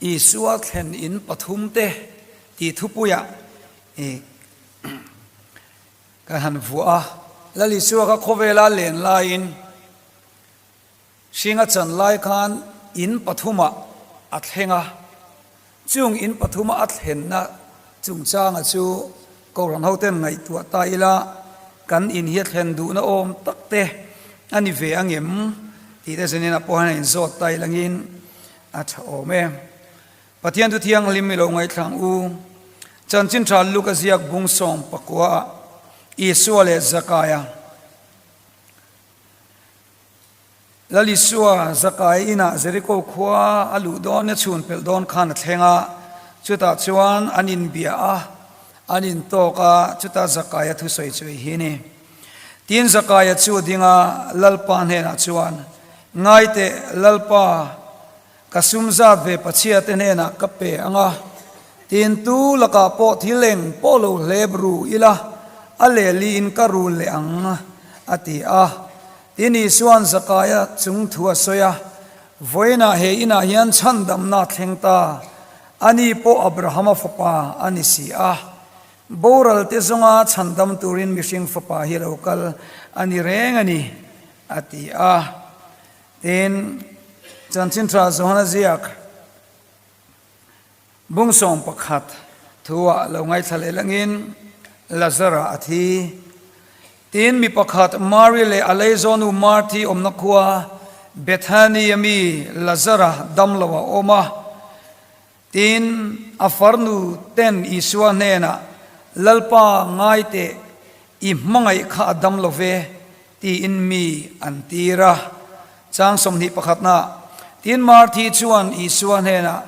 Isua thlen in pathumte tih thupuiah i kan han vuah a. Lal Isua kha khawvela len laiin Hringa chan lai khan in pathumah a thleng a, chung in pathuma a thlenna chungchanga chu Kohhran hoten ngaihtuah ta ila kan in hi a thlen duhna awm tak te a ni ve angem tih te zanin ah pawh hian a inzawt ta ilangin a tha awm e. Pathian thu thianghlim i lo ngaithlang u. Chanchin tha Luka ziak bung 19 ah Isua leh Zakaia Lal Isua Zakai inah Jeriko khua a luh dawn a chhun pelh dawn khan a thleng a, chutah chuan an inbia a, an intawk a, chutah Zakaia thusawi chu i hi ni. Tin Zakaia chu a ding a, Lalpa hnenah chuan, Ngaiteh, Lalpa, ka sum zat ve Pachhiate hnenah ka pe ang a, tin tu lakah pawh thil eng pawh lo hlep ru ila, a lehliin ka rul leh ang, a ti a. Tin Isua'n Zakaia chung thu a sawi a, Vawiinah he inah hian chhandamna a thleng ta, ani pawh Abrahama fapa a ni si a. Boral te zawnga chhandam turin mihring fapa hi lo kal a ni reng a ni, a ti a. Tin, Chanchin Tha Johana ziak Bung 11 thu-ah lo ngaithla leh langin Lazara a thi. Tin, mi pakhat Mari leh a leizawnu Marthi awmna khua Bethany-a mi Lazara dam lo a awm a. Tin, a farnu ten Isua hnenah, Lalpa, ngai teh, i hmangaih kha a dam lo ve, tiin mi an tir a. Chang 21na, Tin, Marthi chuan Isua hnenah,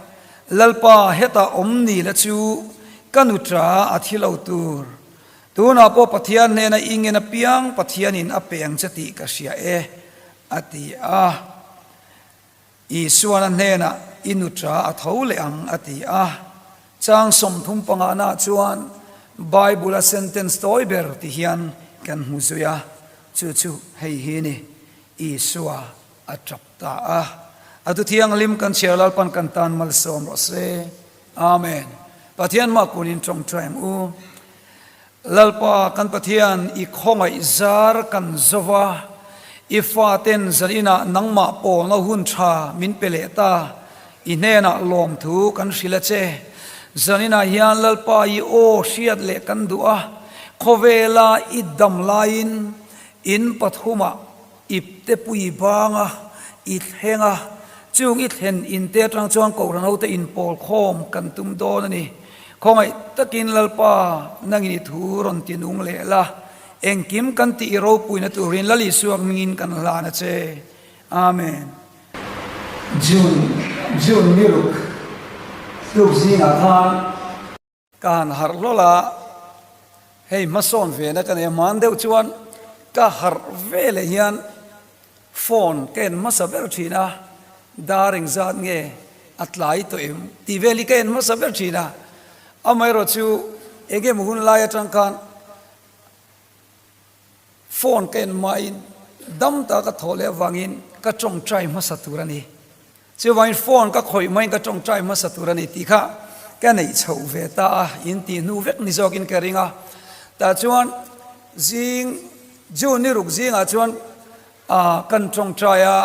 Lalpa, hetah awm ni la chu ka nutra a thi lo tur. Tunah pawh Pathian hnena i ngen apiang Pathianin a pe ang che tih ka hria e, a ti a. Isuan a hnenah, I nutra a tho leh ang, a ti a. Chang 35 na chuan Bible-a sentence tawi ber ti hian kan hmu zui a, chu chu hei hi ni, Isua a tap ta a. A thu thianghlim kan chhiar Lalpan kan tan malsawm rawh se. Amen. Pathian mah kunin tawngtai ang u. Lalpa kan Pathian, i khawngaih zar kan zo va, i faten zaninah nangmah pawlna hun tha min pe leh ta, i hnenah lawmthu kan hrilh a che. Zaninah hian Lalpa i aw hriat leh kan duh a, khawvela i dam laiin in pathumah ipte pui banga i thleng a, chung i thlen inte atang chuan Kohhran hote inpawl khawm kan tum dawn a ni. Khawngaih takin Lalpa nangin i thu rawn ti nung leh la, engkim kan tih i ropuina turin Lal Isua hmingin kan hlan a che. Amen. June, June ni ruk tluk zingah khan. Ka han harh hlawl a, hei hmasawn ve na ka nei a, hman deuh chuan ka harh ve leh hian phone ka en hmasa ber thin a, dar engzat nge a tlai tawh em tih vel hi ka en hmasa ber thin a, amaherawh chu eng emaw hun lai atang khan Phone ka en hmain dam taka ka thawh leh avangin ka tawngtai hmasa tur a ni. Chuvangin phone ka khawih hmain ka tawngtai hmasa tur a ni tih kha ka neih chhoh ve ta a, in tih hnu vek ni zawkin ka ring a. Tah chuan zing June ni ruk zingah chuan kan tawngtai a,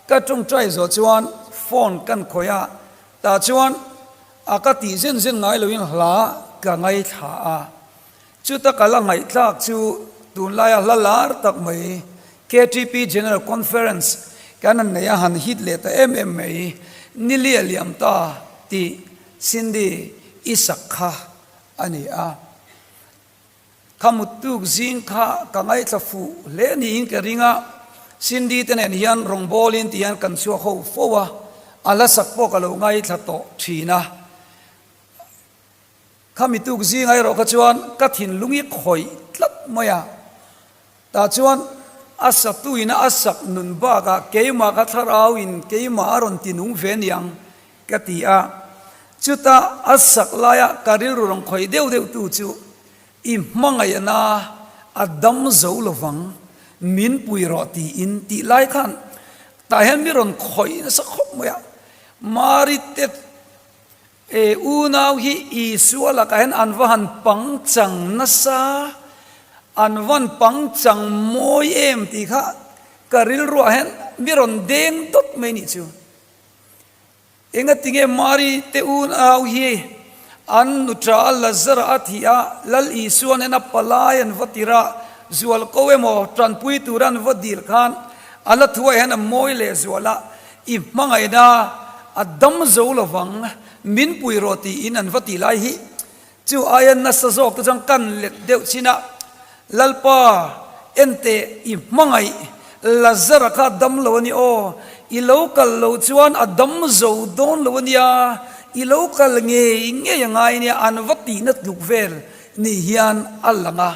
ka tawngtai zawh chuan phone kan khawih a, tah chuan a ka tih zen zen ngai loin hla ka ngaithla a. Chuta kal a ngaihthlak chu tunlaia hla lar tak mai KTP General Conference kan han nei a, han hit leh ta em em mai, Nili a liam ta tih Cindy i sak kha a ni a. Kha muttuk zing kha ka ngaithla fuh hle niin ka ring a, Cindy te nen hian rawngbawlin ti hian kan chhuak ho fo a, a hla sak pawh ka lo ngaithla tawh thin a. Khami tuk zinga erawh kha chuan ka thinlung i khawih tlat mai a, tah chuan a satuina a sak nun bakah keimah kha thlarau in keimah a rawn ti nung ve niang ka ti a, chuta a sak laia ka rilru rawn khawih deuh deuh tu chu i hmangaihna a dam zo lovang min pui rawh tiin tih lai khan tah hian mi rawn khawih nasa khawp mai a, Mari te. E unau hi Isua lakah hian an va han pangchang nasa, an van pangchang mawi em tih kha ka rilruah hian mi rawn deng dawt mai nih chu. Engatinge Mari te unau hi an nuṭa Lazara a thih a, Lal Isua nena palai an va tir a, zualko emaw tanpui tura an va dil khan a la thuai hian a mawi leh zual a, i hmangaihna a dam zo lovang, min pui rawh tiin an va ti lai hi Chu aia nasa zawk te chuan kan let deuh chin a, Lalpa, enteh i hmangaih Lazara kha a dam lo a ni aw, i lo kal lo chuan a dam zo dawn lo a nia, i lo kal ngei ngei a ngai nia an va tihna tluk vel ni hian a lang a.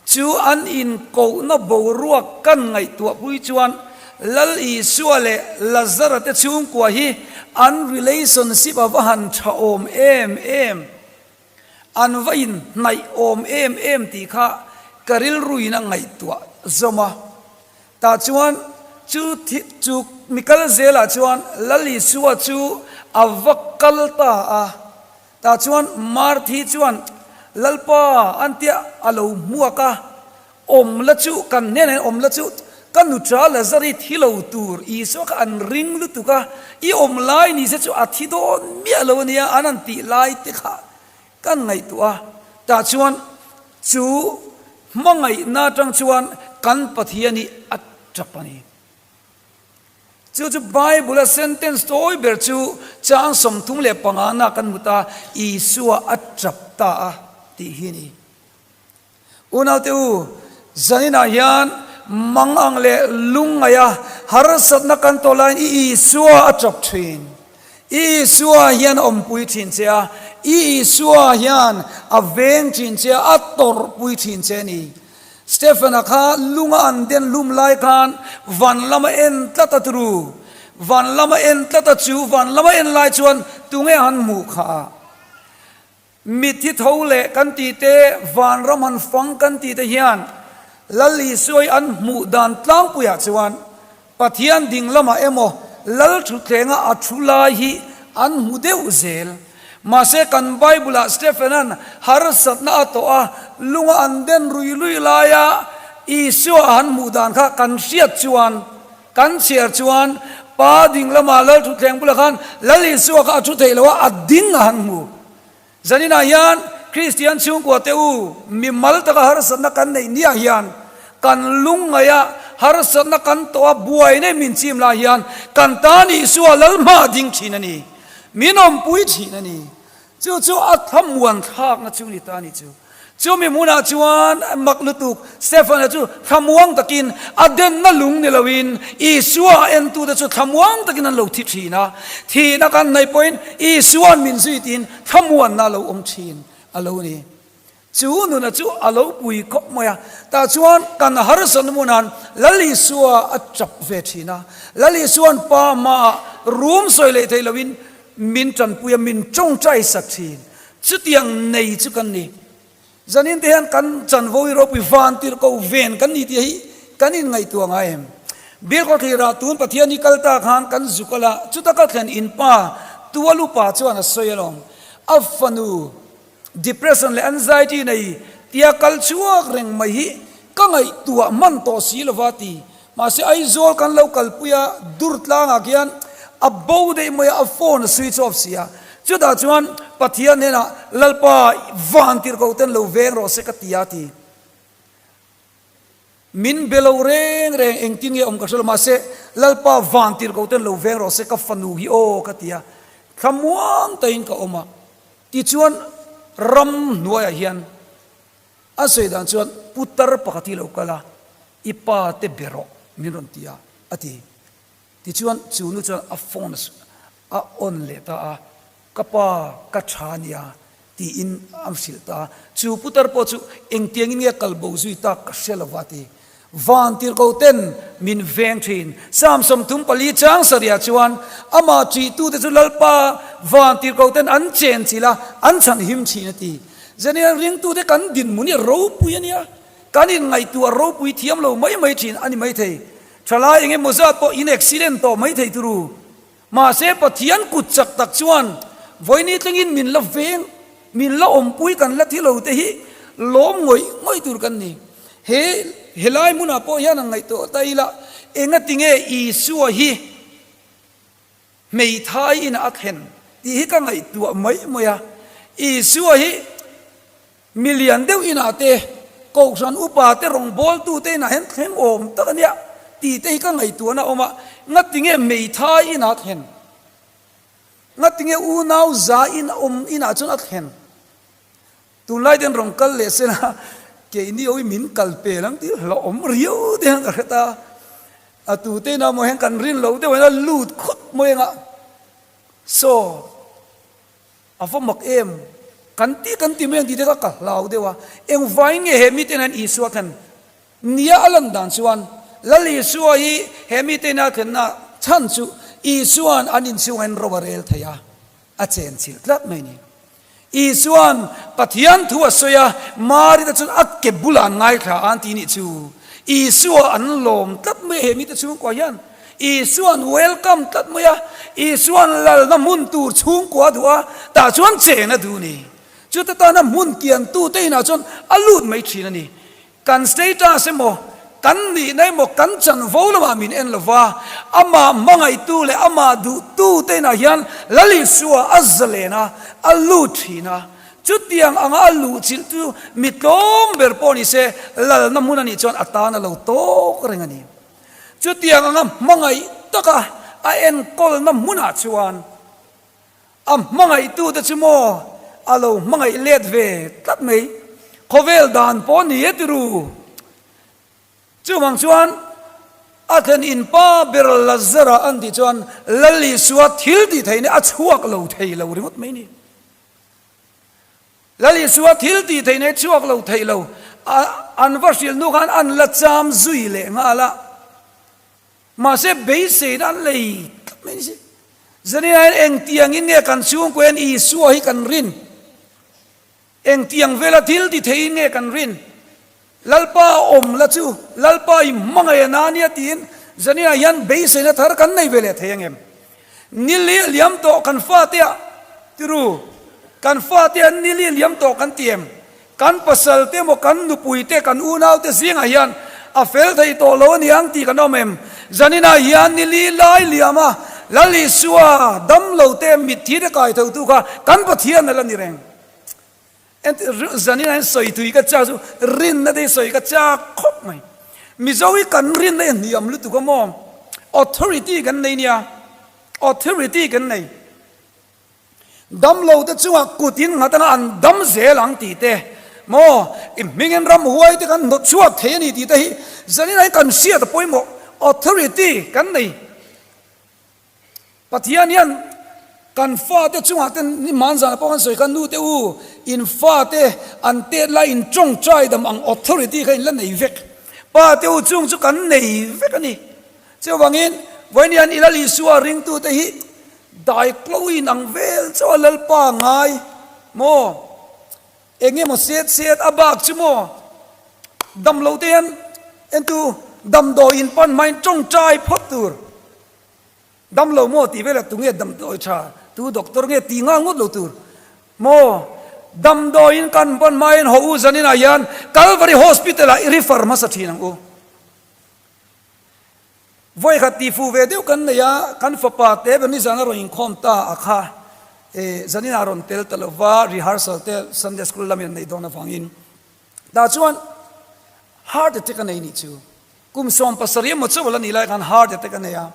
Chu an inkohna boruak kan ngaihtuahpui chuan Lal Isua leh Lazara te chhungkua hi an relationship a va han tha awm em em, an va inhnaih awm em em tih kha ka rilruin a ngaihtuah zawm a. Tah chuan chu chu mi kal zelah chuan Lal Isua chu a va kal ta a. Tah chuan Marthi chuan, Lalpa, an tia a lo hmuak a, awm la chu, kan hnenah hian awm la chu, ka nuṭa Lazari thi lo tur Isua kha an ring lutuk a, i awm lai ni se chu a thi dawn miah lo a nia, an han tih lai te kha kan ngaihtuah a. Tah chuan chu hmangaihna atang chuan kan Pathian hi a tap a ni. Chu chu Bible-a sentence tawi ber chu chang 35 na kan hmu ta, Isua a tap ta a tih hi a ni. Unaute u, zaninah hian mang ang leh lungngaih a harsatna kan tawh laiin i Isua a tap thin. I Isua hian a awmpui thin che a, i Isua hian a veng thin che a, a tawrhpui thin che a ni. Stephen-a kha lunga an den hlum lai khan van lama en tlat a turu. Van lama en tlat a chu van lama en lai chuan tunge han hmuh kha? Mitthi tho leh kan tih te, vanram han fang kan tih te hian Lal Isuai an hmuh dan tlangpuiah chuan Pathian ding lamah emaw Lal thutthlengah a thu lai hi an hmu deuh zel. Mahse kan Bible-ah Stephen-a'n harsatna a tawh a, lunga an den rui lui laia Isua a han hmuh dan kha kan hriat chuan, kan chhiar chuan Pa ding lamah Lal thutthleng bulah khan Lal Isua kha a thu theih lo a, a ding a han hmu. Zaninah hian Kristian chhungkua te u, mimal taka harsatna kan neih niah hian kan lungngaih a, harsatna kan tawh a, buai nei min chim lai hian kan tan Isua Lalhma a ding thin a ni. Min awmpui thin a ni. Chu chu a thlamuan thlakna chu ni ta a ni chu. Chumi hmunah chuan mak lutuk Stefana chu thlamuang takin a denna lung ni loin Isua a entute chu thlamuang takin an lo thi thin a. Thihna kan hnaih pawhin Isua'n min zui tiin thlamuanna a lo awm thin a lo ni. Chu nuna chu a lo pui khawp mai a. Tah chuan kan harsatna hmuna'n Lal Isua a tap ve thin a. Lal Isua'n Pa hmaah rum sawi leh thei loin min tanpui a, min tawngtai sak thin. Chutiang nei chu kan ni. Zanin te hian kan chanvo hi ropui van tirh ko ven kan ni tih hi kan inngaihtuah ngai em? Biakawthlirah tun Pathian hi kal ta khan kan zu kal a, chuta ka thlen in pa tual upa chuan a sawi alawm. A fanu depression leh anxiety nei tia kal chhuak reng mai hi ka ngaihtuah hman tawh si lova ti. Mahse Aizawl kan lo kalpui a, dur tlangah khian a bo daih mai a, a phone a switch off si a. Chutah chuan Pathian hnenah, Lalpa, van tirh ko ten lo veng rawh se ka ti a ti. Min be lo reng reng, engtin nge awm ka hre lo, mahse Lalpa van tirh ko ten lo veng rawh se ka fanu hi aw ka ti a. Thlamuang takin ka awm a. Tichuan ram hnuaiah hian A sawi dan chuan putar pakhat hi lo kal a, i pa te be rawh min rawn ti a, a ti. Tichuan chu nu chuan a phone a on leh ta a, ka pa ka tha nia tiin a hrilh ta a. Chu putar pawh chu engtiangin nge kal bo zui tak ka hre lo va ti. Van tirhko ten min veng thin. Psalm 34 chang sarihah chuan amah ṭihtute chu Lalpa van tirhko ten an chen chilh a, an chhan him thin a ti. Zanian ringtute kan dinhmun hi a ropui a nia, kan inngaihtuah ropui thiam lo mai mai thin a ni maithei. Thalai engemaw zat pawh in accident tawh maithei turu. Mahse Pathian kut chak tak chuan Vawiini tlengin min la veng, min la awmpui kan la thi lo te hi lawm ngawih ngawih tur kan ni. He helai hmunah pawh hian ang ngaihtuah ta ila, engatinge Isua hi hmeithai inah a thlen tih hi ka ngaihtuah mai mai a. Isua hi Mi lian deuh inah te, Kohhran upa te rawngbawltu te inah hian thleng awm tak a nia tih te hi ka ngaihtuahna a awm a, ngatinge meithai inah a thlen? Ngatinge unau za in awm inah chuan a thlen? Tunlai ten rawn kal leh sela keini ho hi min kal pel ang tih hlauhawm riau te hian ka hre ta. A tute inah maw hian kan rin loh deuh hian a lut khawp mai ang a, saw. A va mak em? Kan ti kan ti mai ang tih te kha ka hlau deuh a. Engvangin nge he mite hian Isua thlen nia a lan dan chuan Lal Isua hi he mite ina a thlenna chhan chu Isua'n an inchhungah hian ro a rel thei a, a chenchilh tlat mai a ni. Isua'n Pathian thu a sawi a, Mari te chuan a ke bulah an ngaithla a an ti nih chu. Isua an lawm tlat mai a he mite chhungkua hian. Isua'n welcome tlat mai a, Isua'n lalna hmun tur chhungkua a duh a, tah chuan chen a duh ni. Chuta tana hmun kiantute inah chuan a lut mai thin a ni. Kan status emaw, kan nihna emaw, kan chanvo lamah min en lo va, amah hmangaihtu leh amah duhtute inah hian Lal Isua a zalen a, a lut thin a. Chutiang anga a luhchilh chu mi tlawm ber pawh ni se, lalna hmun a nih chuan a tan a lo tawk reng a ni. Chutiang anga hmangaih taka a enkawlna hmunah chuan a hmangaihtute chu maw a lo hmangaih let ve tlat mai. Khawvel dan pawh ni e tiru. Chuvang chuan a thlen in pa ber Lazara an tih chuan Lal Isua thil tih theihna a chhuak lo thei lo ringawt mai ni. Lal Isua thil tih theih nei chhuak lo theih lo a an va hrilh hnu khan an la cham zui leh nghal a, mahse beiseina an lei tlat mai ni si. Zanin ah hian engtiangin nge kan chhungkaw hian Isua hi kan rin? Engtiang vela thil ti theihin nge kan rin? Lalpa awm la chu Lalpa i hmangaih a na nia tiin zaninah hian beiseina thar kan nei ve leh thei ang em? Nili a liam tawh kan fate ah tiru, kan fate ah nili a liam tawh kan ti em? Kan pasal te emaw kan nupui te kan unau te zingah hian a fel thei tawh lo a ni ang tih kan awm em? Zaninah hian nili lai liam a Lal Isua damlo te mitthi te kai tho tu kha kan Pathian a la ni reng. Zanin ah hian sawi tui ka chak chu rinna te hi sawi ka chak khawp mai. Mizo hi kan rinna hi a hniam lutuk a maw? Authority kan nei nia, authority kan nei. Damlo te chungah kut in nghat anga an dam zel ang tih te maw? I hmingin ramhuai te kan hnawt chhuak thei a ni tih te hi zanin ah hian kan hriat a pawimawh. Authority kan nei. Pathian hian kan fate chungah te hmanzana pawh kan sawi kha nute u in fate an tet lai in tawngtai dam ang authority kha in la nei vek. Pa te u chung chu kan nei vek a ni. Chuvangin vawiin hian i Lal Isua ringtute hi dai klo in ang vel chauh a Lalpa ngai maw? Eng emaw set set a bak chu maw? Damlo te hian entu damdawi in pan hmain tawngtai phawt tur. Dam lo maw tih velah tunge damdawi tha tu doctor nge tih nghal ngawt lo tur maw? Damdawiin kan pawn hmain haw u zaninah hian Calvary Hospital ah i refer hmasa thin ang u. Vawikhat tih fuh ve deuh kan nei a, kan fapa te ber nizan a rawn inkhawm ta a kha e zaninah a rawn tel ta lova rehearsal te Sunday school lamin an neih dawn avangin tah chuan heart attack a nei nih chu. Kum 70 emaw chauh la nih lai khan heart attack a nei a,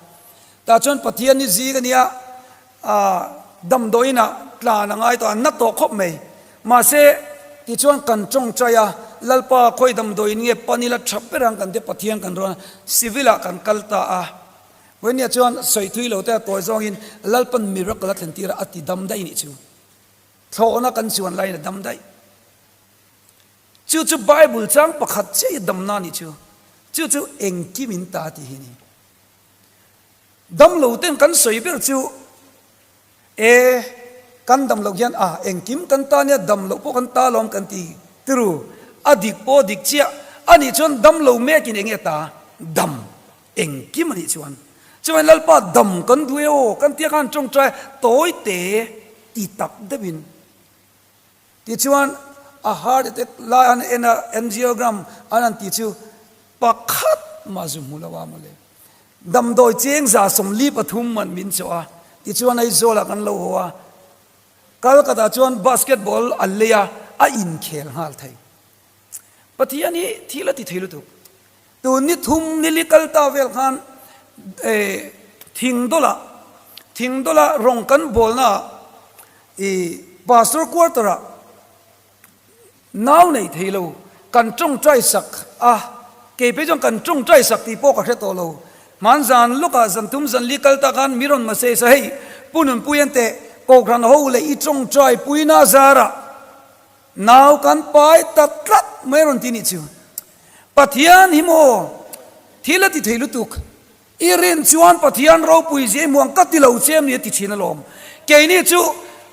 tah chuan Pathian ni zing a nia, damdawiin ah tlan a ngai tawh a, na tawh khawp mai. Mahse, tichuan kan tawngtai a, Lalpa khawi damdawiin nge pan ila tha ber ang kan tia Pathian kan rawn a, civil ah kan kal ta a. Vawinia chuan sawi thui lo te a tawi zawngin Lalpan miracle a thlen tir a, a ti dam daih nih chu. Thlawhna kan chuan laiin a dam daih. Chu chu Bible chang pakhat chiah hi damna a nih chu. Chu chu engkim in ta tih hi a ni. Damlo ten kan sawi ber chu e kan dam loh hian a engkim kan ta nia dam loh pawh kan ta lawm kan ti tiru. A dik pawh dik chiah a nih chuan damlo mekin enge ta dam engkim a nih chuan. Chuan Lalpa dam kan duh e aw kan tia khan tawngtai tawi te. ti tak deuhin. Tichuan, a heart attack lai an en a, angiogram an han tih chu pakhat mah zu hmu lo a mawle. Damdawi cheng 143 man min chawh a, tichuan Aizawlah kan lo haw a, Calcutta chuan basketball a lei a, a inkhel nghal thei. Pathian hi thil a ti thei lutuk. Tun ni thum ni li kal ta vel khan thing dawlah thing dawlah rawng kan bawlna ah i pastor quarter ah nau nei thei lo kan tawngtai sak a, kei phei chuan kan tawngtai sak tih pawh ka hre tawh lo. Hmanzan lawkah zan thum zan li kal ta khan mi rawn message a, hei Pu Nunpui an teh Kohhran ho leh i tawngtai puina zarah Nau kan pai ta tlat mai rawn ti nih chu. Pathian hi maw thil a ti thei lutuk. I rin chuan Pathian ropui zia i hmuang ka ti lo che em ni a ti thin alawm. Keini chu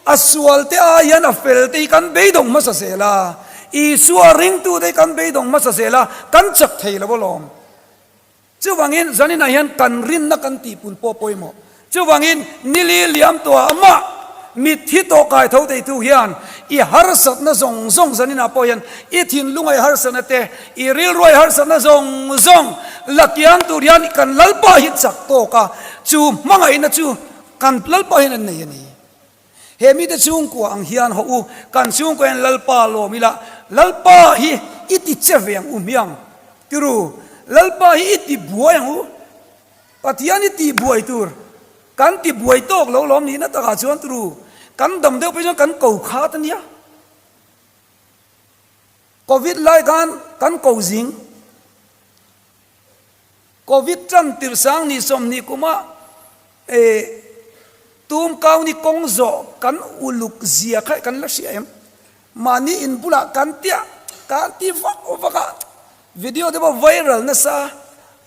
a sual te ai hian a fel te hi kan beidawng hmasa zel a, Isua ringtu te hi kan beidawng hmasa zel a, kan chak thei lo alawm. Chuvangin zaninah hian kan rinna kan tihpun pawh pawimawh. Chuvangin nili liam tuah amah mitthi tawh kai tho teitu hian i harsatna zawng zawng zaninah pawh hian i thinlungai harsatna te, i rilruai harsatna zawng zawng la kiang tur hian kan Lalpa hi chak tawk a, chu hmangaihna chu kan Lalpa hian an nei a ni. He mite chhungkua ang hian haw u, kan chhungkua hian Lalpa lawm ila, Lalpa hi i ti che ve ang u hmiang. Tiru, Lalpa hi i ti buai ang u. Pathian i ti buai tur, kan ti buai tawk lo lawm nihna takah chuan tiru, kan dam deuh phei chuan kan ko khat a nia. Covid lai khan kan ko zing. Covid tan tirh sang ni 20 kuma e tum kau ni kawng zawh kan uluk zia kha kan la hria em? Mahni in bulah kan tia kan ti vak vak a, video te pawh viral nasa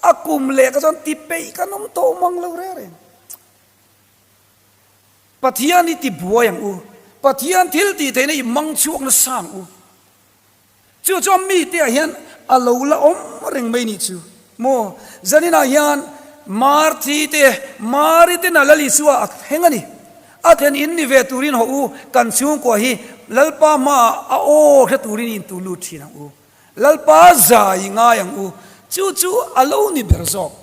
a kum leh ka chuan ti peih kan awm tawh mang lo reng reng. Pathian hi ti buai ang u, Pathian thil tih theihna i mang chhuak nasa ang u. Chu chuan mite ah hian a lo la awm reng mai nih chu maw? Zaninah hian Marthi te, Mari te na Lal Isua a thleng a ni. A thlen in ni ve turin haw u, kan chhungkua hi Lalpa hmaah a aw hre turin in tu lut thin ang u. Lalpa zai ngai ang u. Chu chu a lo ni ber zawk.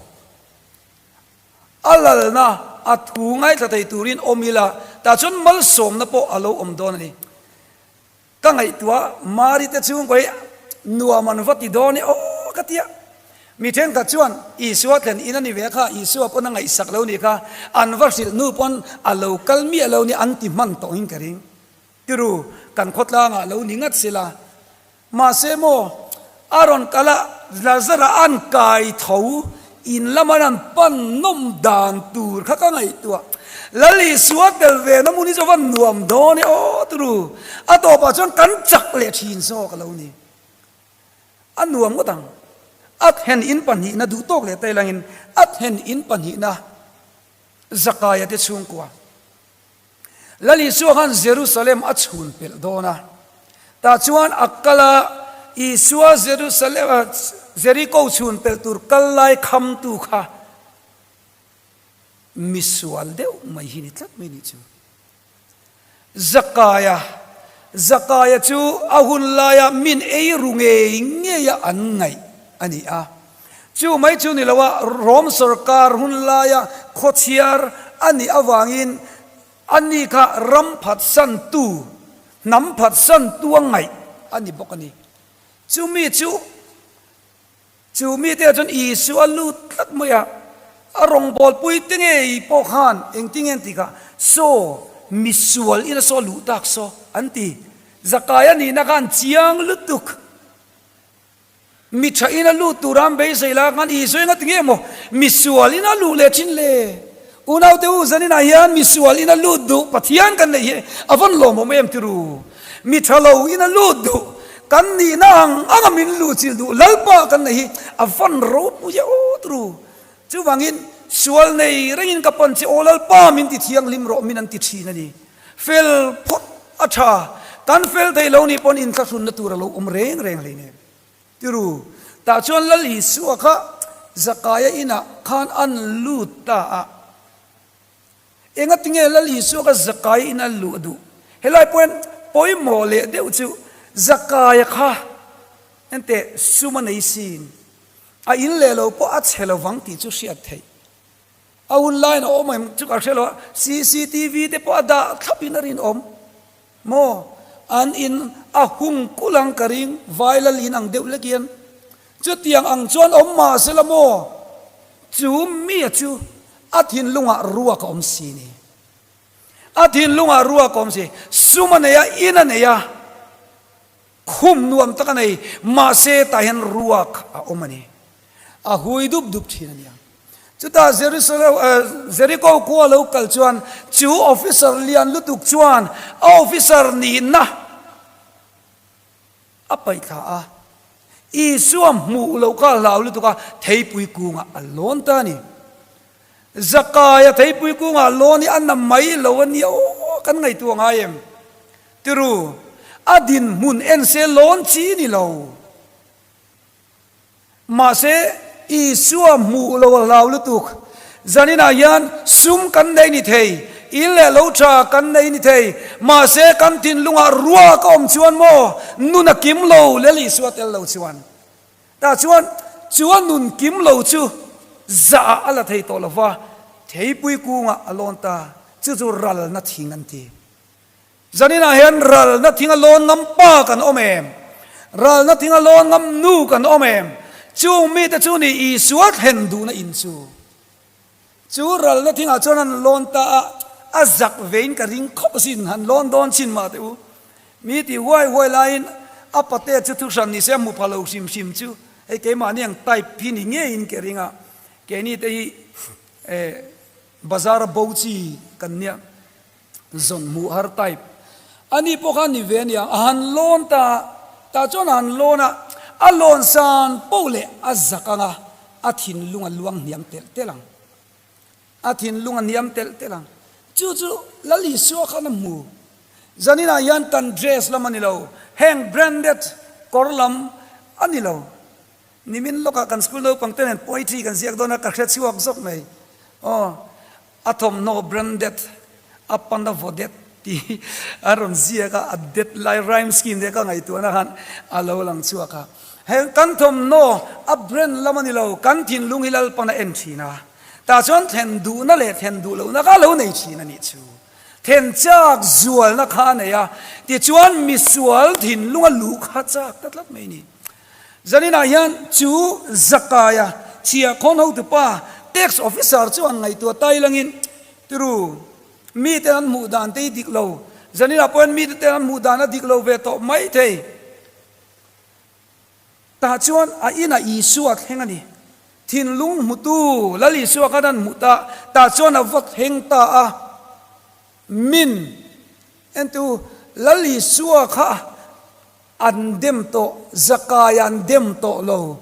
A lalna a thu ngaithla thei turin awm ila, tah chuan malsawmna pawh a lo awm dawn a ni. Ka ngaihtuah Mari te chhungkaw hi nuam an va ti dawn e aw ka ti a. Mi thenkhat chuan Isua thlen in a ni ve kha, Isua pawn a ngaihsak lo ni kha, an va hrilh hnu pawn a lo kal miah lo ni an ti hman tawhin ka ring. Tiru, kan khawtlangah lo ni ngat sila. Mahse maw, a rawn kal a, Lazara an kai tho, in lama an pan nawm dan tur kha ka ngaihtuah. Lal Isua tel ve na hmun hi chu a va nuam dawn e aw turu. A tawpah chuan kan chak leh thin zawk a lo ni. A nuam ngawt ang. A then in pahnihna duh tawk leh ta ilangin a then in pahnihna Zakaia te chhungkua. Lal Isua khan Jerusalem a chhun pelh dawn a, tah chuan a kal a, Isua Jerusalem Jeriko chhun pelh tur kal lai khamtu kha misual deuh mai hi ni tlat mai nih chu. Zakaia, Zakaia chu a hun laia min ei ru ngei ngeia an ngaih a ni a. Chu mai chu ni lo a, Rom sorkar hun laia khawchhiar a nih avangin ani kha ram phatsantu, hnam phatsantu a ngaih a ni bawk a ni. Chumi chu, chu mite ah chuan Isua lut tlat mai a, a rawngbawlpui te ngei pawh khan engtin nge an tih kha, Saw, misual ina saw luh tak saw, an ti. Zakai a nihna khan chiang lutuk. Mi tha in a lut tur an beisei lai khan Isua in a ti nge maw? Mi sual in a luh leh thin le. Unaute u zaninah hian mi sual in a lut duh Pathian kan neih hi a vawn lawmawm em ti ru. Mi tha lo in a lut duh kan nihna ang anga min luh chilh duh Lalpa kan neih hi a vawn ropui e aw ti ru. Chuvangin sual nei rengin ka pan che aw Lalpa min ti thianghlim rawh min an ti thin a ni. Fel phawt a tha, kan fel thei lo nih pawn inthlahrunna tur a lo awm reng reng hlei nen. Tiru, tah chuan Lal Isua kha Zakaia inah khan an lut ta a. Engatinge Lal Isua kha Zakaia in a luh duh? Helai pawh hian pawimawh leh deuh chu Zakaia kha enteh sum a nei sin, a in leh lo pawh a chhe lovang tih chu hriat theih. A hun laiin a awm em chu ka hre lo a, cctv te pawh a dah thlap in a rinawm maw? An in a hung kulh ang ka ring, vai lal in ang deuh lek hian. Chutiang ang chuan awm mah sela maw? Chu mia chu a thinlungah ruak a awm si ni. A thinlungah ruak a awm si. Sum a nei a, in a nei a, khum nuam tak a nei, mahse tah hian ruak a awm a ni. A hui dup dup thin a nia. Chutah Jeriko khua lo kal chuan chu officer lian lutuk chuan a officer nihna a paih thla a, Isua hmuh loh kha a hlau lutuk a, theipui kungah a lawn ta a ni. Zakaia theipui kungah lawn hi a na mai lo a nia aw, kan ngaihtuah ngai em? Tiru, a dinhmun en se lawn chi ni lo. Mahse, Isua hmuh lo a hlau lutuk. Zaninah hian sum kan nei ni thei, in leh lo tha kan nei ni thei, mahse kan thinlungah ruak a awm chuan maw nun a kim lo lel Isua tel lo chuan. Tah chuan chu a nun kim lo chu zah ah a la thei tawh lo va, theipui kungah a lawn ta, chu chu ralna thing an ti. Zaninah hian ralna thinga lawn ngam pa kan awm em? Ralna thinga lawn ngam nu kan awm em? Chung mite chu ni Isua thlen duhna in chu. Chu ralna thingah chuan an lawn ta a, a zak vein ka ring khawp asin, han lawn dawn chin mah teh u. Mi ti huai huai laiin a pate chu thuhran ni se a hmu pha lo hrim hrim chu hei keimahni ang type hi ni ngeiin ka ring a, keini te hi eh bazar a bo chi kan nia. Zawn hmuh har type. Ani pawh kha ni ve a nia, a han lawn ta, tah chuan a han lawn a, a lawn san poh leh a zak ang a, a thinlung a luang hniam telh telh ang. A thinlung a hniam telh telh ang. Chu chu Lal Isua khan a hmu. Zaninah hian kan dress lam a ni lo, heng branded kawr lam a ni lo. Nimin lawkah kan school naupang te nen poetry kan ziak dawn a, ka hre chhuak zawk mai. Aw. A thawmhnaw branded, a pana vaw det tih a rawn ziak a, a det lai rhyme scheme te ka ngaihtuahna khan a lo lang chhuak a. Heng kan thawmhnaw a brand lam a ni lo, kan thinlung hi Lalpan a en thin a, tah chuan thlen duhna leh thlen duh lohna kha a lo nei thin a nih chu. Thlen chak zualna kha a nei a, tichuan misual thinlunga luh kha chak ta tlat mai a ni. Zaninah hian chu Zakaia chhiahkhawn hotupa tax officer chuan ngaihtuah tai langin, Tiru, mite an hmuh dan te hi dik lo. Zaninah pawh hian mite ten an hmuh dan a dik lo ve tawh mai thei. Tah chuan a inah Isua thleng a ni. Thinlung hmutu Lal Isua khan an hmuh ta, tah chuan a va thleng ta a. Min entu Lal Isua kha An dem tawh, Zakai an dem tawh lo.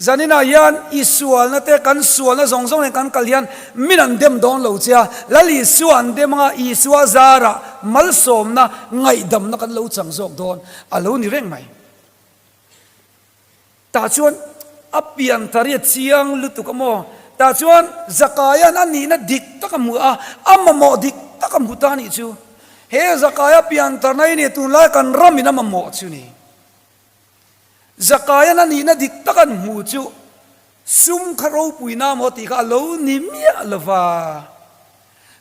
Zaninah hian i sualna te, kan sualna zawng zawng nen kan kal hian min an dem dawn lo che a, Lal Isua an dem anga Isua zarah malsawmna, ngaihdamna kan lo chang zawk dawn a lo ni reng mai. Tah chuan a pian thar hi a chiang lutuk a maw? Tah chuan Zakaia'n a nihna dik tak a hmu a, a mamawh dik tak a hmu ta a nih chu. He Zakaia pian tharna hi ni tunlai kan ramin a mamawh chu ni. Zakaia'n a nihna dik tak an hmu chu sum kha ropuina maw tih kha a lo ni miah lo va.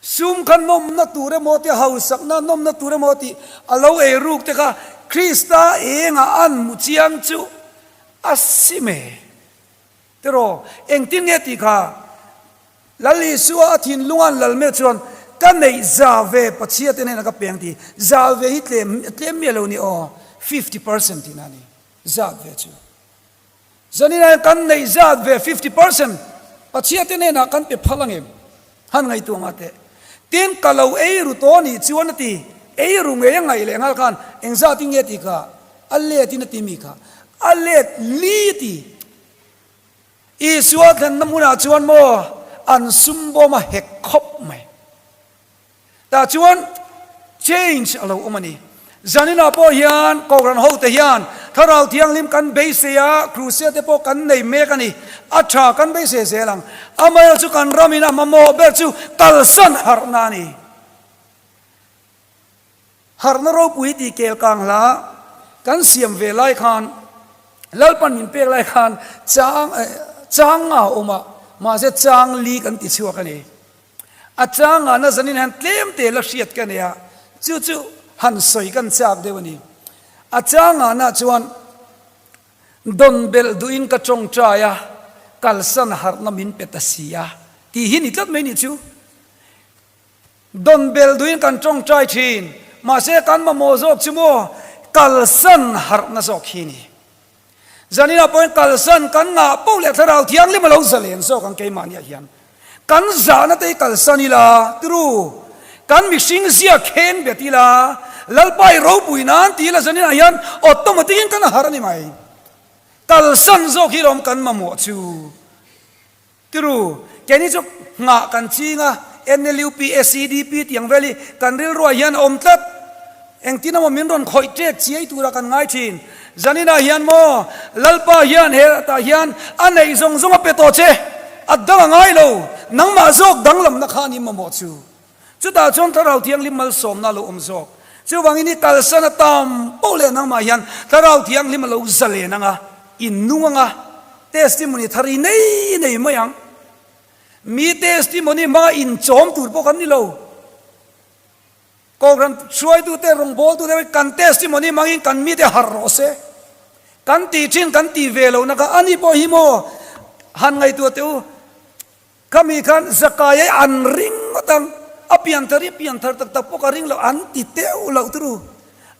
Sum kha nawmna tur emaw tih, hausakna nawmna tur emaw tih a lo ei ruk te kha Krista engah an hmu chiang chu a sim e. Tiraw, engtin nge tih kha Lal Isua a thinlunga an lal mek chuan ka neih za ve Pathian te hnenah ka peng tih, za ve hi tlem tlem miah lo ni aw, 50% tihna a ni, zat ve chu. Zaninah hian kan neih zat ve 50% Pathian te hnenah kan pe phal angem? Han ngaihtuah ngah teh. Tin, ka lo ei ru tawh anih chuan a ti, ei ru ngei a ngaih leh nghal khan engzat in nge tih kha a let in a ti mi kha a let li a ti. Isua thlenna hmunah chuan maw an sum bawm a hek khawp mai. Tah chuan change a lo awm a ni. Zaninah pawh hian Kohhran hote hian Thlarau Thianghlim kan beisei a, Crusade te pawh kan nei mek a ni. A tha kan beisei zel ang. Amaherawhchu kan ramin a mamawh ber chu kalsan harhna a ni. Harhna ropui tih kel kang hla kan siam ve lai khan Lalpan min pek lai khan chang chang nga a awm a, mahse chang li kan ti chhuak a ni. A chang ngahna zanin hian tlem te la hriat ka nei a, chu chu han sawi kan chak deuh a ni. A chang ngahna chuan dawn belh duhin ka tawngtai a, kalsan harhna min pe ta si a tih hi ni tlat mai ni chu. Dawn belh duhin kan tawngtai thin, mahse kan mamawh zawk chu maw kalsan harhna zawk hi ni. Zaninah pawhin kalsan kan ngah poh leh Thlarau Thianghlim a lo zalen zawk ang keimahniah hian. Kan zahna te hi kalsan ila, turu, kan mihring zia kheng bet ila, Lalpa i ropui nan ti ila zaninah hian automatic in kan harh a ni mai. Kalsan zawk hi lawm kan mamawh chu. Tiru, keini chu nghah kan ching a, NLUP, SEDP tih ang vel hi kan rilruah hian a awm tlat. Engtin emaw min rawn khawih ṭek chiai tura kan ngai ṭhin. Zaninah hian maw, Lalpa hian he tah hian a neih zawng zawng a pe tawh che, a dang a ngai lo, nangmah zawk danglamna kha a ni mamawh chu. Chutah chuan Thlarau Thianghlim malsawmna a lo awm zawk. Chuvangin i kalsan a tam poh leh nangmah hian Thlarau Thianghlim a lo zalen ang a, i nung ang a, testimony thar i nei nei mai ang. Mi testimony hmanga inchawm tur pawh kan ni lo. Kohhran hruaitute, rawngbawltute kan testimony hmangin kan mite harh rawh se. Kan tih thin kan tih ve lohna kha ani pawh hi maw han ngaihtuah teh u. Khami khan Zakai ai an ring ngawt ang, a pianthar hi pianthar tak tak pawh ka ring lo, an ti teuh loh turu.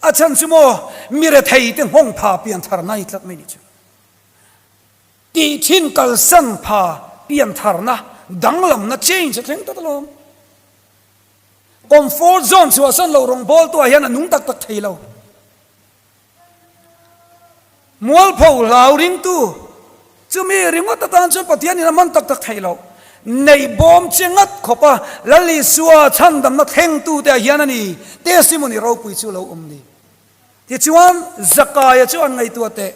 A chhan chu maw, mi rethei te nghawng pha pianthar nai tlat mai nih chu. Tih thin kalsan pha piantharna danglamna change a thleng tlat alawm. Comfort zone chhuahsan loh rawngbawltuah hian a nung tak tak thei lo. Mualpho hlau ringtu chumi ringawt atan chuan Pathianin a hman tak tak theih loh. Neih bawm che ngat khawp a, Lal Isua chhandamna thlengtute ah hian a ni testimony ropui chu lo awm ni. Tichuan Zakaia chu an ngaihtuah teh.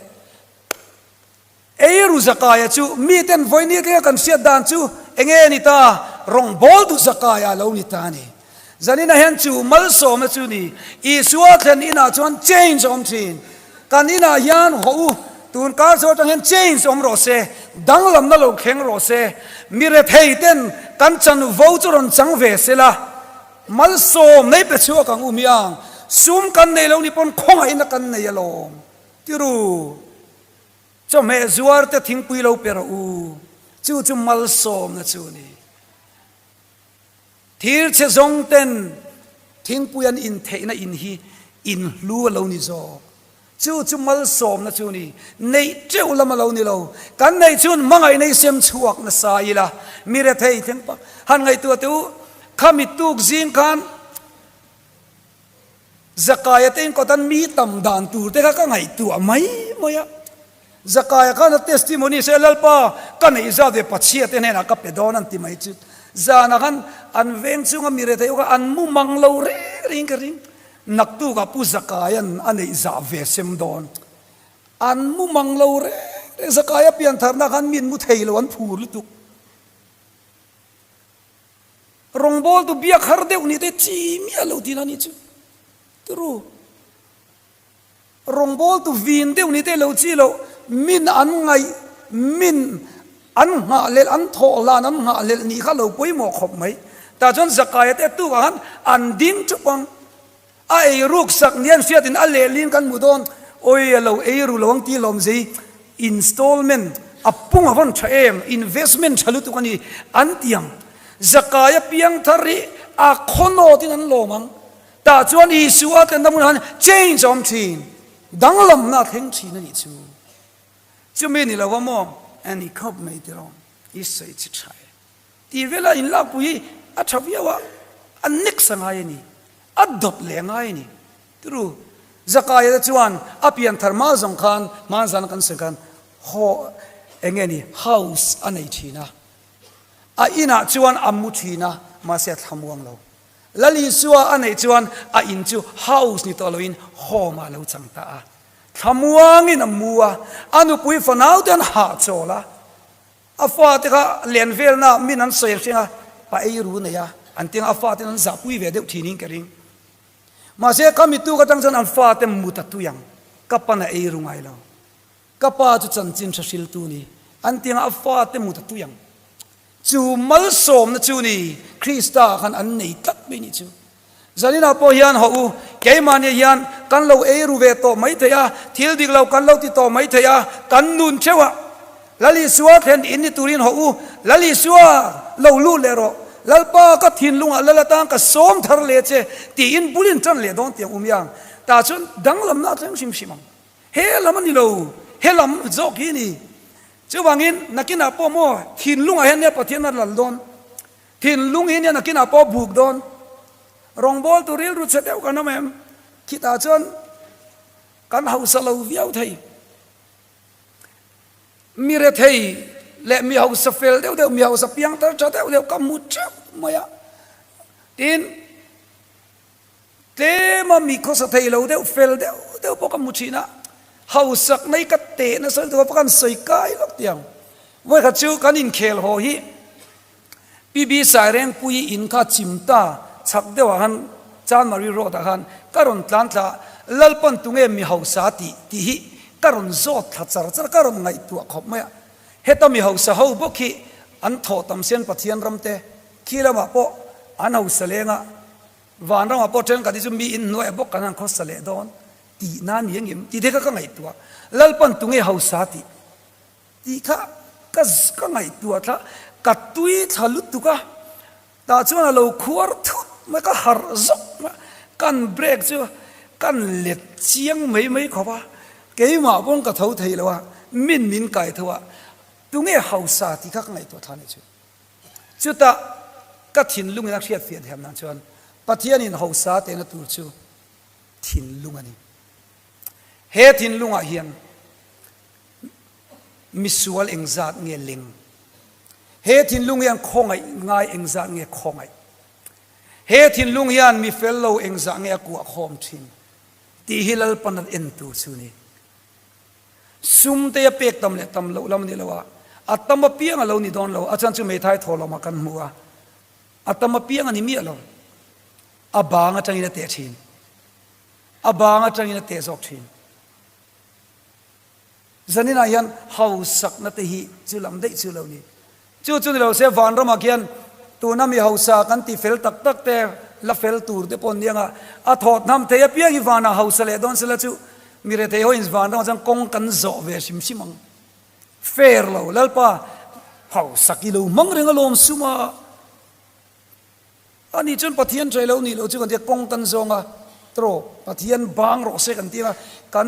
Eiru Zakaia chu miten vawini tlenga kan hriat dan chu enge ni ta? Rawngbawltu Zakaia a lo ni ta a ni. Zaninah hian chu malsawmna chu ni. Isua thlen inah chuan change a awm thin. Kan inah hian haw u, tun kar chho atang hian change awm rawh se, danglamna lo thleng rawh se, mi rethei ten kan chanvo chu rawn chang ve se la, malsawm nei pe chhuak ang u miang, sum kan nei lo ni pawn khawngaihna kan nei alawm. Tiru. Chawhmeh zuar te thingpui lo pe rawh u, chu chu malsawmna chu a ni. Thir chhe zawng ten thingpui an in theihna in hi in hlu a lo ni zawk. Chu chu malsawmna chu a ni. Neih teuh lam a lo ni lo. Kan neih chun hmangaihna i sem chhuak nasa ila, mi rethei thleng pak han ngaihtuah teh u, khami tuk zing khan, Zakaia te inkawt an mi tam dan tur te kha ka ngaihtuah mai mai a. Zakaia khan a testimony se Lalpa ka neih zat ve Pachhia te hnenah ka pe dawn an ti mai chu. Zanah khan an veng chunga mi rethei ho kha an mu mang lo reng reng ka ring. Naktukah Pu Zakaia'n a neih zah ve sem dawn. An mu mang lo reng reng. Zakaia piantharna khan mi an mu thei lo an phur lutuk. Rawngbawltu biak har deuh nih te chi miah lo tihna nih chu. Turu. Rawngbawltu vin deuh nih te lo chi lo min an ngaih min an nghah lel an thawh hlan an nghah lel nih kha lo pawimawh khawp mai. Tah chuan Zakaia te tukah khan an ding thup ang. A ei ruk sak ni an hriatin a lehlin kan hmu dawn, Awi a lo ei ru lo ang tih lawm zei, installment a pung a vawn tha em, investment tha lutuk a ni an ti ang. Zakai a piang thar hi a khawnawtin an lawm ang. Tah chuan Isua tlenna hmunah khan change a awm thin, danglamna a thleng thin a nih chu. Chumi ni lo a maw? A ni khawp mai tiraw, i sawi chi tha e. Tih vela inlakpui hi a tha viau a, a next a ngai a ni, a dawt leh a ngai a ni. Turu, Zakaia te chuan a pian thar hma zawng khan, hmanzana kan sawi khan haw eng nge ni, house a nei thin a, a inah chuan a mu thin a, mahse a thlamuang lo. Lal Isua a neih chuan a in chu house ni tawh loin home ah a lo chang ta a. Thlamuangin a mu a, a nupui fanau te an hahchawl a, a fate kha len velna min an sawi hring a, pa ei ru nei a, an ti ang a faten an zahpui ve deuh thinin ka ring. Mahse ka mituk atang chuan an fate mut a tui ang, ka pan a ei ru ngai lo. Ka pa chu chanchin hre hriltu ni, an ti ang a fate mut a tui ang. Chu malsawmna chu ni Krista khan an nei tlat mai nih chu. Zaninah pawh hian haw u, keimahni hian kan lo ei ru ve tawh mai thei a, thil dik lo kan lo ti tawh mai thei a, kan nun theuh a. Lal Isua thlen in ni turin haw u, Lal Isua lo lut leh rawh, Lalpa ka thinlungah Lal atan ka sawm thar leh che tiin bulin tan leh dawn tiang um iang. Tah chuan danglamna a thleng hrim hrim ang. He lam a ni lo, he lam zawk hi a ni. Chuvangin nakinah pawh maw thinlungah hian nia Pathian a lal dawn. Thinlung hi nia nakinah pawh buk dawn. Rawngbawltu rilru chhe deuh kan awm em? Khitah chuan kan hausa lo viau thei. Mi rethei leh mi hausa fel deuh deuh, mi hausa piang tar tha deuh deuh ka hmu teuh mai a. Tin, Tlema mi khawsa thei lo deuh, fel deuh deuh pawh ka hmu thin a, hausak mai ka teh nasa lutuk a pawh kan sawi kai lawk tih ang. Vawikhat chu kan inkhel haw hi PB Sairengpui in kha chim ta chhak deuhah khan Chanmari Road ah khan ka rawn tlan thla a, Lalpan tunge mi hausa tih tih hi ka rawn zawt thla char char a, ka rawn ngaihtuah khawp mai a. Heta mi hausa ho bawk hi an thawh tam sian Pathian ram te khi lamah pawh an hausa leng a, Vanramah pawh thenkhat hi chu mi in hnuaiah bawk kan han khawsa leh dawn tih na ni engem tih te kha ka ngaihtuah. Lalpan tunge hausa tih tih kha ka ka ngaihtuah thla ka tui thla lutuk a, tah chuan a lo khuar thut mai ka harh zawk mai a, kan break chu kan let chiang mai mai khawp a, keimah pawn ka tho thei lo a, min min kai tho a, tunge hausa tih kha ka ngaihtuah thla a nih chu. Chutah ka thinlungin a hriatfiah thiam nan chuan Pathianin hausa tehna tur chu thinlung a ni. He thinlungah hian misual engzat nge leng? He thinlung hian khawngaih ngai engzat nge khawngaih? He thinlung hian mi fel lo engzah nge a kuah khawm thin? Tih hi Lalpan a en tur chu a ni. Sum te a pek tam leh tam loh lam a ni lo a, a tam apiang a lo ni dawn lo, a chhan chu Meithai thaw lamah kan hmu a, a tam apiang a ni miah lo, a bang atangin a teh thin, a bang atangin a teh zawk thin. Zaninah hian hausakna te hi chu lam daih chu lo ni. Chu chu ni lo se vanramah khian tuna mi hausa kan ti fel tak tak te la fel tur te pawh an ni ang a, a thawt hnam thei apiang hi vanah hausa leh dawn sela chu mi rethei ho in vanramah chuan kawng kan zawh ve hrim hrim ang. Fair lo Lalpa hausak i lo hmang reng alawm sum a. Ani chuan Pathian ṭhei lo nih loh chu kan ti a, kawng kan zawng a, tawh Pathian bang rawh se kan ti a, kan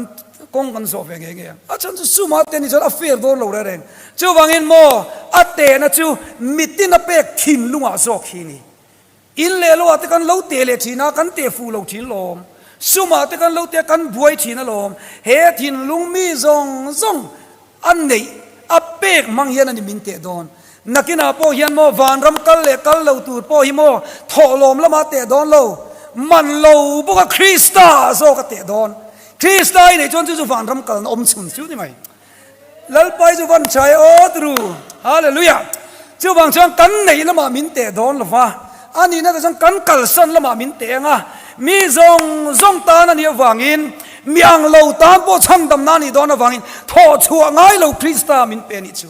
kawng kan zawh ve ngei ngei ang. A chhan chu suma te nih chuan a fair dawn lo reng reng. Chuvangin maw a tehna chu mitin a pek thinlungah zawk hi ni. In leh loah te kan lo teh leh thin a, kan teh fuh lo thin lawm. Sumah te kan lo teh a, kan buai thin alawm. He thinlung mi zawng zawng A neih, a pek hmang hian a ni min teh dawn. Nakinah pawh hian maw vanram kal leh kal lo tur pawh hi maw thawhlawm lamah teh dawn lo, man lo bawka Krista zawk a teh dawn. Krista i neih chuan chu chu vanram kalna awm chhun chu ni mai. Lalpa hi chu van tha e aw turu. Hallelujah! Chuvang chuan kan neih lamah min teh dawn lo va, a nihna te chuan kan kalsan lamah min teh ang a, mi zawng zawng tan a nih avangin, mi ang lo tan pawh chhandamna a nih dawn avangin thawh chhuah ngai lo Krista min pe a nih chu.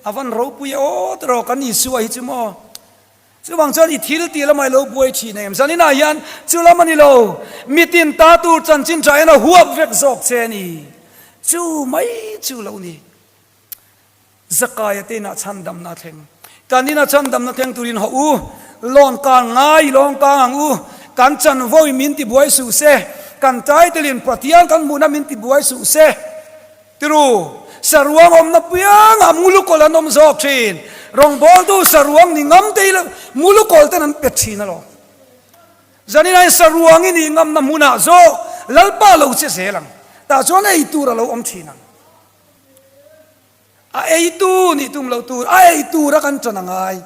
A van ropui e aw tiraw kan Isua hi chu maw. Chuvang chuan i thil tih lamah i lo buai thin em? Zaninah hian chu lam a ni lo, mitin ta tur chanchin tha hian a huap vek zawk che a ni. Chu mai chu lo ni. Zakaia te inah chhandamna a thleng. Kan ina chhandamna thleng turin hawh u, lawn kang ngai lawng kang ang u, kan chanvo in min tibuai suh se, kan title in Pathian kan hmuhna min tibuai suh se. Tiru, saruang awmna piangah mulukawl an awm zawk thin. Rawngbawltu saruang ni ngam te hi mulukawl ten an pe thin alawm. Zanin ain saruang i nih ngamna hmunah zawk Lalpa lo che zel ang. Tah chuan ei tur a lo awm thin ang. A eitu nih tum loh tur, a ei tur a kan ṭan a ngai.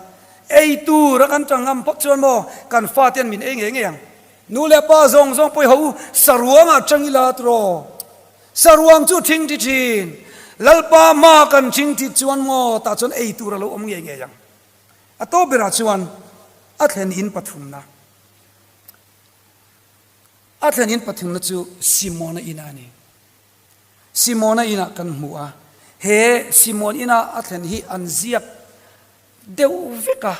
Ei tur a kan ṭan ngam phawt chuan maw kan fate an min ei ngei ngei ang. Nu leh pa zawng zawng pawih ho u, saruangah ṭang ila tiraw. Saruang chu ṭhingṭhi ṭhin. Lalpa hmaa kan ṭhingṭhit chuan maw tah chuan ei tur a lo awm ngei ngei ang. A tawp berah chuan a thlen in pathumna. A thlen in pathumna chu Simona ina a ni. Simona inah kan hmu a, he Simon ina a thlen hi an ziak deuh vek a,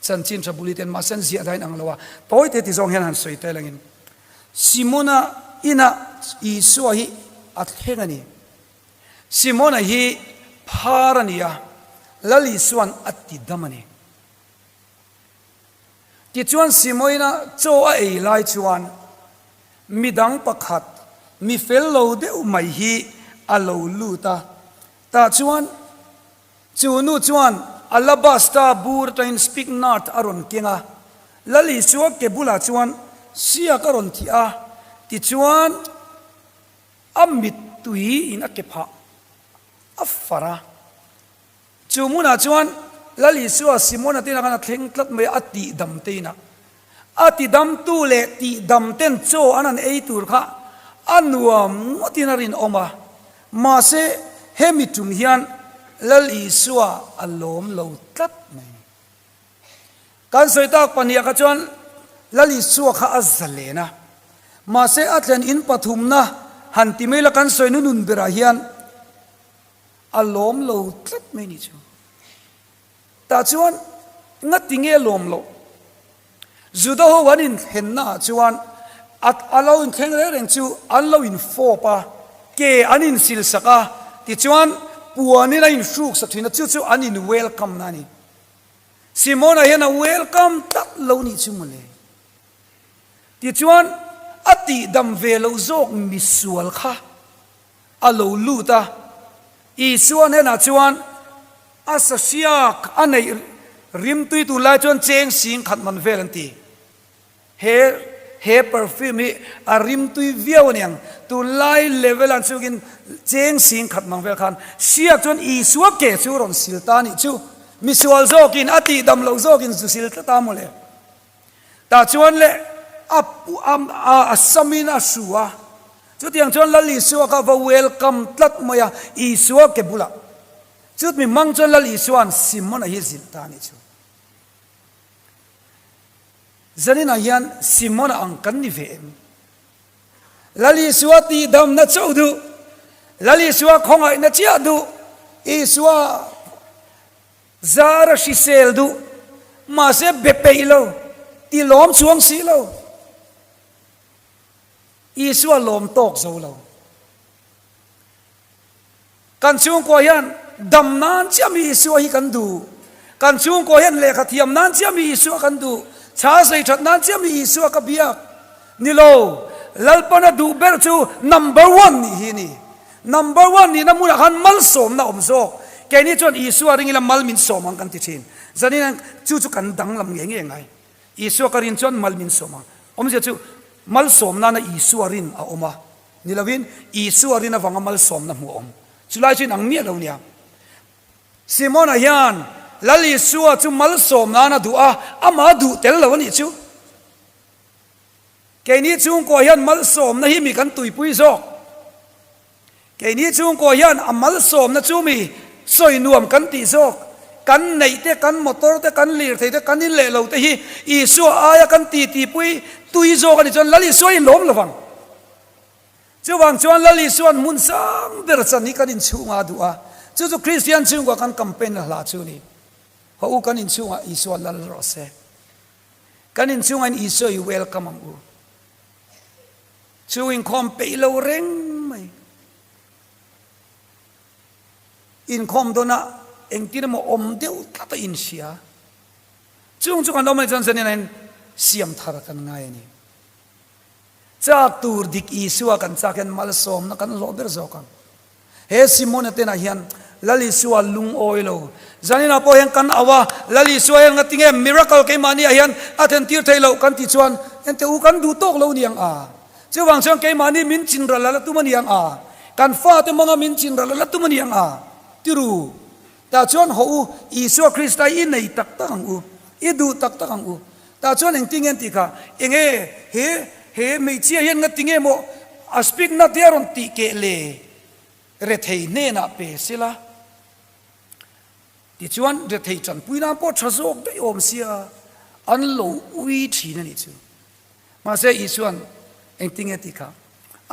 chanchin tha buli ten mahse an ziah dain ang lo a, tawi te ti zawng hian han sawi tel angin Simona inah Isua hi a thleng a ni. Simona hi phar a ni a, Lal Isua'n a ti dam a ni. Tichuan Simoina chaw a ei lai chuan midang pakhat mi fel lo deuh mai hi a lo lut a, tah chuan chu nu chuan alabasta bur atangin spikenard a rawn keng a, Lal Isua ke bulah chuan siak a rawn thih a, tichuan a mittui in a ke phah a far a. Chu hmunah chuan Lal Isua Simona te inah khan a thleng tlat mai a, a tihdam te inah. A tidamtu leh tihdam ten chaw an han ei tur kha a nuam ngawtin a rinawm a, mahse hemi tum hian Lal Isua a lawm lo tlat mai. Kan sawi tak pahniah kha chuan Lal Isua kha a zalen a, mahse a thlen in pathumna han ti mai la kan sawi nunun berah hian, A lawm lo tlat mai ni chu. Tah chuan ngati nge lawm loh? Juda ho an inthlenna ah chuan a a lo inthleng reng reng chu an lo infawp a, ke an insil sak a, tichuan puanin a inhruk sak thin a, chu chu an in welcome na a ni. Simona hian a welcome tlat lo nih chu mawle. Tichuan a tihdam ve loh zawk misual kha a lo lut a, Isua hnenah chuan a sahriak a neih rimtui tun lai chuan cheng sing khat man vel an ti. He he perfume hi a rimtui viau a niang, tunlai level an chungin cheng sing khat mang vel khan hriak chuan Isua ke chu rawn sil ta nih chu, misual zawkin a tihdam loh zawkin zu sil tlat a mawle. Tah chuan le a a samin a hru a, chutiang chuan Lal Isua kha va welcome tlat mai a, Isua ke bulah. Chutmi hmang chuan Lal Isua'n Simona hi zilh ta a nih chu. Zaninah hian Simona ang kan ni ve em? Lal Isua tihdamna chauh duh, Lal Isua khawngaihna chiah duh, Isua Zar a hrisel duh, mahse be peih lo, ti lawm chuang si lo. Isua lawm tawk zo lo. Kan chhungkua hian dam nan chiah mi Isua hi kan duh. Kan chhungkua hian lehkha thiam nan chiah mi Isua kan duh. Chha zei that nan chiah mi Isua ka biak. Ni lo, Lalpana duh ber chu number one nih hi a ni. Number one nihna hmunah khan malsawmna awm zawk. Keini chuan Isua ring ila mal min sawm ang kan ti thin. Zanin chu chu kan danglam ngei ngei ngai. Isua ka rin chuan mal min sawm ang. Awmzia chu malsawm nana Isua rin a awm a, ni lovin Isua rin avanga malsawmna hmuh a awm. Chulai chu inang miah lo nia. Simona hian Lal Isua chu malsawm nana duh a, amah duh tel lo a nih chu. Keini chhungkua hian malsawmna hi mi kan tuipui zawk. Keini chhungkua hian a malsawmna chu mi sawi nuam kan tih zawk. Kan neih te, kan motor te, kan lirthei te, kan in leh lo te hi Isua aia kan titipui tui zawk a nih chuan Lal Isua hi lawm lovang. Chuvang chuan Lal Isua'n hmun sang ber chan hi kan inchhungah a duh a, chu chu Kristian chhungkua kan campaign a hla chu a ni. Haw u kan inchhungah Isua lal rawh se. Kan inchungah in Isua i welcome ang u. Chu inkhawm peih lo reng mai. Inkhawm dawn a engtin emaw awm deuh tlat a inhria. Chung chu kan awm anih chuan zanin ah hian siam thar kan ngai a ni. Chak tur dik Isua kan chak hian malsawmna kan hlawh ber zawk ang. He Simona tenah hian Lal Isua lungawi lo. Zaninah pawh hian kan au a, Lal Isua hian ngati nge miracle keimahni ah hian a thentir thei loh kan tih chuan ente u kan duh tawk lo niang a. Chuvang chuan keimahni min chinral a la tum a niang a. Kan fate manga min chinral a la tum a niang a. Tiru. Tah chuan hawh u, Isua Krista hi i nei tak tak ang u. I duh tak tak ang u. Tah chuan engtin nge an tih kha? Enge he he hmeichhia hian ngati nge maw? A spikna te a rawn tih keh le rethei hnenah pe sela. Tichuan rethei tanpui nan pawh tha zawk daih awm sia an lo ui thin a nih chu. Mahse Isua'n engtinge tih kha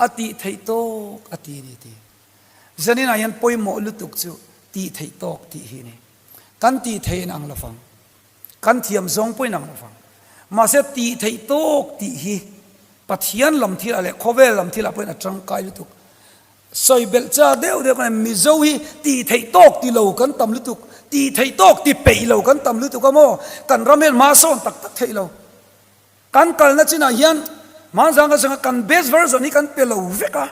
a tih theih tawk a ti a ni ti. Zaninah hian pawimawh lutuk chu tih theih tawk tih hi a ni. Kan tih theih in ang lovang. Kan thiam zawng pawhin ang lovang. Mahse tih theih tawk tih hi Pathian lam thilah leh khawvel lam thilah pawhin a tangkai lutuk. Sawi belh cha deuh deuh kan Mizo hi tih theih tawk ti lo kan tam lutuk, tih theih tawk ti peih lo kan tam lutuk a maw? Kan ram hian hma sawn tak tak theih lo. Kan kalna chinah hian hmanzang ka sanga kan best version hi kan pe lo vek a.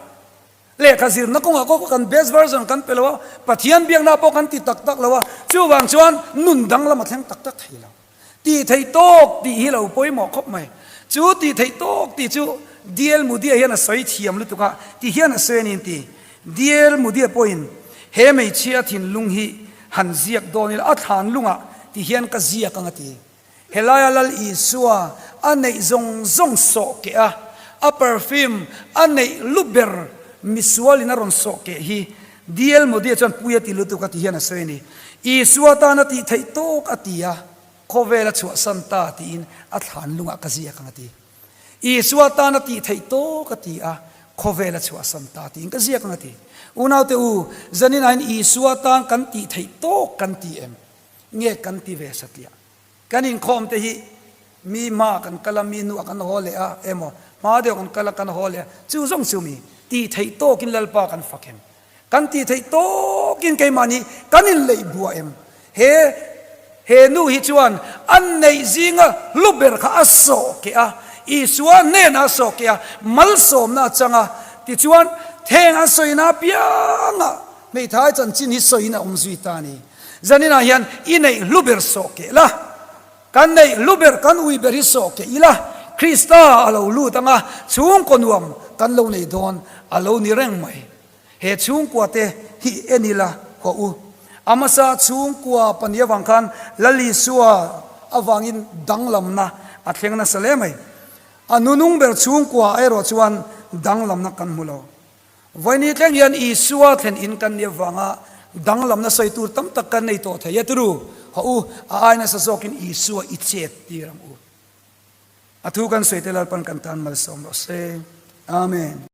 Lehkha zirna kawngah pawh kan best version kan pe lo a, Pathian biakna pawh kan ti tak tak lo a, chuvang chuan nun danglam a thleng tak tak thei lo. Tih theih tawk tih hi lo pawimawh khawp mai. Chu tih theih tawk tih chu DL Mudia hian a sawi thiam lutuk a, ti hian a sawi a ni an ti. DL Mudia pawhin he hmeichhia thinlung hi han ziak dawn ila a thlan lungah ti hian ka ziak ang a ti. Helaia Lal Isua a neih zawng zawng sawh keh a, a perfume a neih lu ber misualin a rawn sawh keh hi DL Modi-a chuan pui a ti lutuk a ti hian a sawi a ni. Isua tana tih theih tawk a ti a, khawvel a chhuahsan ta tiin a thlan lungah ka ziak ang a ti. Isua tana tih theih tawk a ti a, khawvel a chhuahsan ta tiin ka ziak ang a ti. Unaute u, zanin ahin Isua tan kan tih theih tawk kan ti em? Nge kan ti ve satliah? Kan inkhawm te hi mi hma kan kal a, mi nuah kan haw leh a emaw, hma deuh kan kal a kan haw leh a, chu zawng chu mi tih theih tawkin Lalpa kan fak em? Kan tih theih tawkin keimahni kan inleih buah em? He he nu hi chuan a neih zinga hlu ber kha a sawh keh a, Isua hnenah a sawh keh a, malsawmna a chang a, tichuan heng an sawina apiangah hmeithai chanchin hi sawiin a awm zui ta a ni. Zaninah hian i neih hlu ber sawh keh la, kan neih hlu ber kan ui ber hi sawh keh ila, Krista a lo lut anga chhungkaw nuam kan lo nei dawn a lo ni reng mai. He chhungkua te hi en ila haw u. A hmasa chhungkua pahnih avang khan Lal Isua avangin danglamna a thleng nasa hle mai. A nunung ber chhungkua erawh chuan danglamna kan hmu lo. Vawiini thleng hian Isua thlen in kan nih avanga danglamna sawi tur tam tak kan nei tawh thei e turu. Haw u, a ai nasa zawkin Isua i chet tir ang u. A thu kan sawi te Lalpan kan tan malsawm rawh se. Amen.